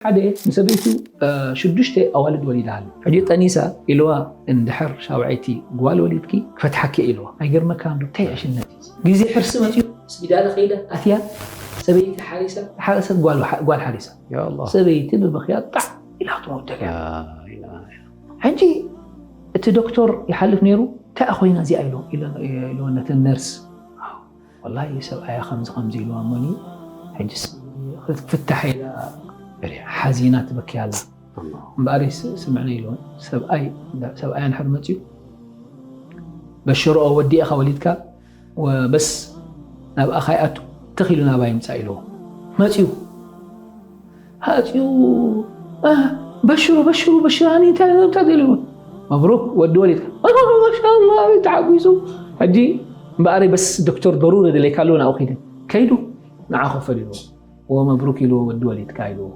ሓደ ንሰበይቱ ሽዱሽተ ኣዋልድ ወሊዳ ኣሎ። ሕጂ ጠኒሳ ኢልዋ፣ እንድሕር ሻውዐይቲ ጓል ወሊድኪ ክፈትሓኪ ኢልዋ። ኣይገርመካ እንዶ እንታይ ዕሽነት እዩ። ግዜ ሕርሲ መፅዩ፣ ስቢዳለ ከይዳ ኣትያ፣ ሰበይቲ ሓሪሳ፣ ሓረሰት ጓል ሓሪሳ። ሰበይቲ ብብኽያ ጣዕ ኢላ ክትሞት ደልያ። ሕጂ እቲ ዶክተር ይሓልፍ ነይሩ። እንታይ ኮይና እዚኣ ኢልዎ፣ ኢልዎ ነተን ነርስ። ወላሂ ሰብኣያ ከምዚ ከምዚ ኢልዋ እሞኒ፣ ሕጅስ ክትፍታሕ ኢላ ሓዚና ትበኪ ኣላ። እምበኣር ስምዕኒ ኢልዎ፣ ሰብኣይ ሰብኣያ እንድሕር መፅዩ፣ በሽርኦ፣ ወዲ ኢኻ ወሊድካ፣ በስ ናብኣ ካይኣቱ ትኽ ኢሉ ናባይ ይምፃእ ኢልዎ። መፅዩ ኣፅዩ በሽሩ በሽሩ በሽራኒ እንታይ እንታይ ደልዎ። መብሩክ ወዲ ወሊድካ። ማሻላ ተሓጒሱ። ሕጂ እምበኣረይ በስ ዶክተር ደሩሪ ደለይካ ኣለዎ ናብኡ ኪደ። ከይዱ ንዓ ኮፈል ኢልዎ። ወመብሩክ ኢልዎ ወዲ ወሊድካ ኢልዎ።